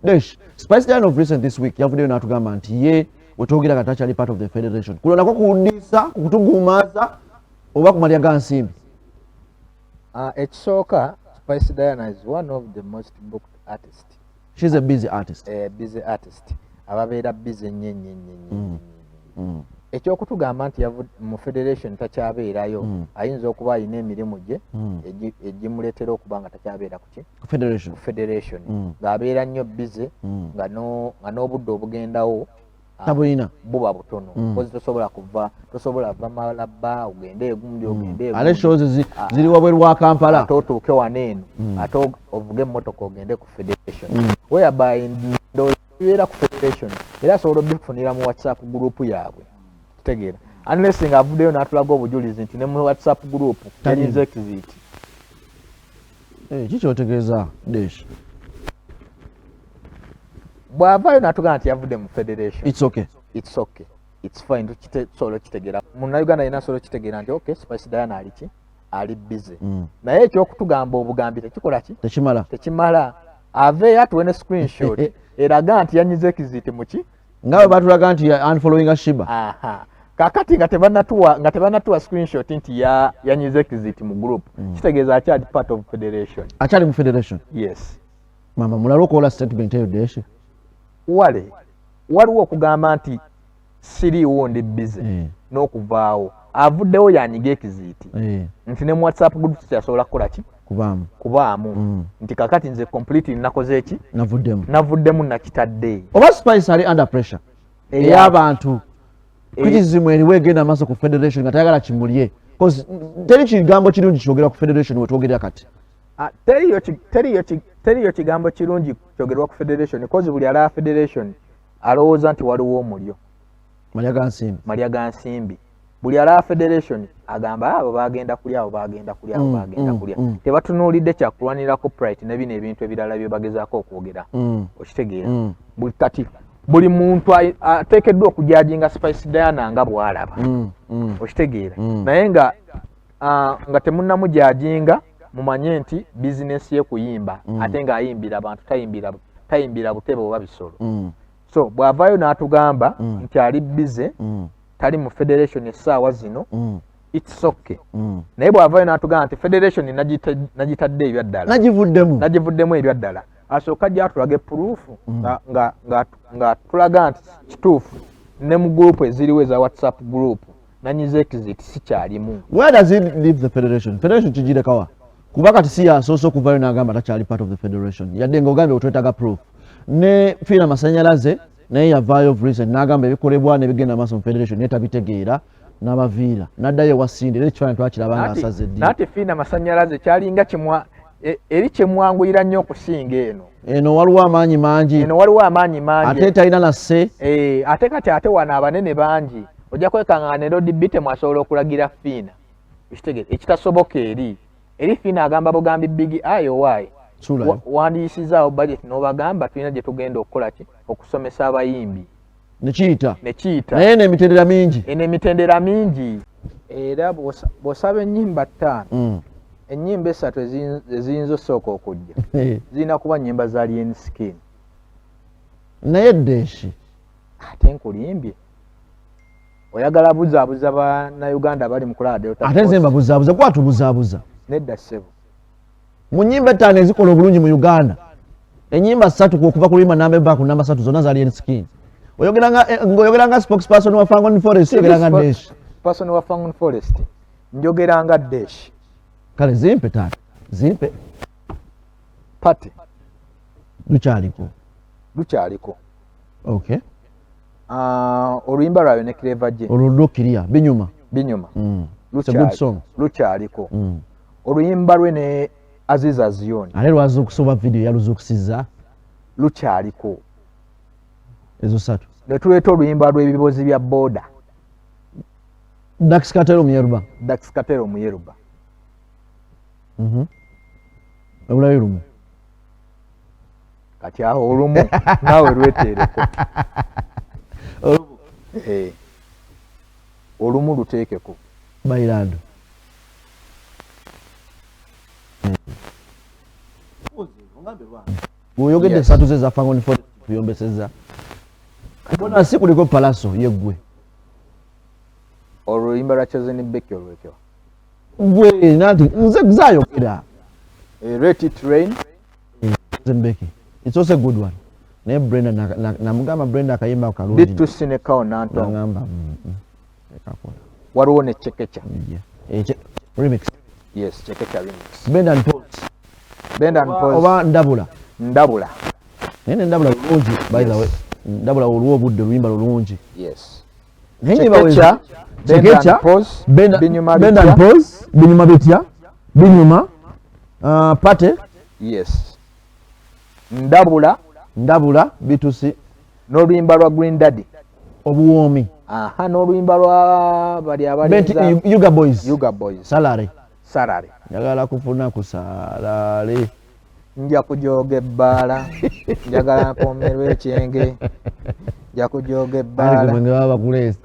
Desh, Spice Diana of recent this week yavuddeyo n'atugamba nti ye wetwogera kati takyali part of the federation. Kuno nako kuwuddisa, kutuguumaaza oba kumalya ga nsimbi? Ekisooka, Spice Diana is one of the most booked artist. She's a busy artist. Busy artist, ababeera busy nnyo nnyo nnyo nnyo. Ekyokutugamba nti mu federation takyabeerayo, ayinza okuba alina emirimu gye egimuleetera okuba nga takyabeera kuki? Federation. Ku federation. Ng'abeera nnyo busy, nga n'obudde obugendawo tabulina. Buba butono. Kozi tosobola kuva, tosobola va Malaba ogende egundi, ogende ate egundi. Shows ziri wabweru wa Kampala. Ate otuuke wano eno, ate ovuge emmotoka ogende ku federation, whereby ndowooza bibeera ku federation era asobola obifunira mu WhatsApp group yaabwe. Kitegeera, unless nga avuddeyo n'atulaga obujulizi nti ne mu WhatsApp group Taliimu. Yalinze exit. Eh, kikyotegeeza, Desh? Bw'avaayo n'atugamba nti yavudde mu federation, it's okay. It's okay, it's fine. Tusobola okitegeera, Munnayuganda yina asobola okitegeera nti okay, Spice Diana ali ki, ali busy. Naye ekyokutugamba obugambi tekikola ki? Tekimala. Tekimala. Aveeyo atuwe ne screenshot eraga nti yanyize exit muki. Nga bwe batulaga nti ya unfollowinga Sheebah. Aha, kakati nga tebanatuwa screenshot nti yanyize exit mu group, kitegeeza akyali part of federation. Akyali mu federation. Yes. Mama mulala okuwola statement eyo, Desh. Wale waliwo okugamba nti siriiwo, ndi busy, n'okuvaawo avuddewo yanyiga exit, nti ne mu WhatsApp group tikyasobola kukola ki? Kubaamu. Kubaamu. Nti kakati nze completely nakoze eki? Navuddemu. Navuddemu, nakitadde. Oba Spice ali under pressure ey'abantu, criticism eriwo egenda maaso ku federation nga tayagala kimulye? 'Cause teri kigambo kirungi kyogera ku federation wetwogerera kati. Ah, teriyo kigambo kirungi kyogerwa ku federation, 'cause buli alaba federation alowooza nti waliwo omulyo. Malya ga nsimbi. Malya ga nsimbi. Buli alaba federation agamba abo bagenda kulya, abo bagenda kulya, abo bagenda kulya. Tebatunuulidde kyakulwanira copyright ne bino ebintu ebirala bye bagezaako okwogera. Okitegeera? Buli kati buli muntu ateekeddwa okujudginga Spice Diana nga bw'alaba. Okitegeera? Naye nga nga temunnamujudginga, mumanye nti bizinesi ye kuyimba, ate ng'ayimbira abantu, tayimbira butebe oba bisolo. So bw'avaayo n'atugamba nti ali busy, tali mu federation essaawa zino, it's okay. Naye bw'avaayo n'atugamba nti federation nagitadde ebyaddala, nagivuddemu, nagivuddemu ebyaddala, asooka ajja atulage proof nga tulaga nti kituufu ne mu group eziriwo eza WhatsApp group nanyiza exit, sikyalimu. Where does it leave the federation? Federation kigirekawa? Kuba kati si yasoose okuvayo n'agamba takyali part of the federation, yadde ng'ogambye otwetaaga proof. Ne Fiina Masanyalaze naye yavaayo of recent n'agamba ebikolebwa nebigenda maaso mu federation naye tabitegeera, n'abaviira n'addayo ewa Cindy, era ekifaananyi twakiraba nga asaze eddiiro. Naate Fiina Masanyalaze kyalinga kimwa eri kyemwanguyira nnyo okusinga eno. Eno waliwo amaanyi mangi. Eno waliwo amaanyi mangi. Ate talina nasse. Eh, ate kati ate wano abanene bangi, ojja kwekanga ne Lord Bitemu asobola okulagira Fiina. Ekitegeera ekitasoboka eri Fiina agamba bugambi Big Eye owaayi. Suulayo. Wandiyisizaawo budget n'obagamba tulina gye tugenda okukola ki, okusomesa abayimbi. Nekiyita. Nekiyita. Naye n'emitendera mingi. Eno emitendera mingi, era bw'osaba ennyimba ttaano, ennyimba esatu eziyinza osooka okujja zirina kuba nnyimba za Alien Skin. Naye Deshi. Ate nkulimbye? Oyagala buzaabuza Bannayuganda bali mu kulaba Delta Ate nze Force? Mbabuzaabuza kuba tubuzaabuza. Nedda ssebo. Mu nnyimba ttaano ezikola obulungi mu Uganda, ennyimba ssatu okuva ku luyimba namba eva ku namba 3 zonna za Alien Skin. Oyogera nga ng'oyogera nga spokesperson wa Fangon Forest, oyogera nga Desh? Person wa Fangon Forest, njogera nga Desh. Kale zimpe taata, zimpe. Party. Lukyaliko. Lukyaliko. Okay. Ah, oluyimba lwayo ne Clever J. Olwo lukiriya binyuma. Binyuma. It's a good song. Lukyaliko. Oluyimba lwe ne Aziz Azion. Ate lwazuukusa oba video yaluzuukusizza? Lukyaliko. Ezo ssatu. Ne tuleeta oluyimba lw'ebibozi bya boda. Dax Kartel Muyeruba. Dax Kartel Muyeruba. Obulayo lumu. Kati awo olumu naawe lweteereko. Eh, olumu luteekeko. Bailando. Oyogedde esatu ze za Fangone Forest kuyombeseza. Bona si kuliko Palaso yeggwe. Oluyimba lwa Chosen Becky olwekyo. Gwe nanti nze zayogera. Let It Rain. Chosen Becky. It's also a good one. Naye Brenda namugamba Brenda akayimba kalungi. B2C ne Kao Nanto. Nangamba. Waliwo ne Chekecha. Yeah. Remix. Yes, Chekecha remix. Bend and Pause. Bend and Pause. Oba Ndabula. Ndabula. Naye Ndabula lulungi, by the way. Ndabula olwo obudde luyimba lulungi. Yes. Chekecha, Chekecha, Bend and Pause, Binyuma Bitya, Binyuma, Pate. Yes. Ndabula. Ndabula, B2C. N'oluyimba lwa Green Daddy. Obuwoomi. Aha, n'oluyimba lwa bali abalinza Yuga Boys. Yuga Boys. Salary. Salary. Njagala kufuna ku salary. Nja kujooga ebbaala. Njagala mpomerwe ekyenge. Nja kujooga ebbaala. Baba bakuleese.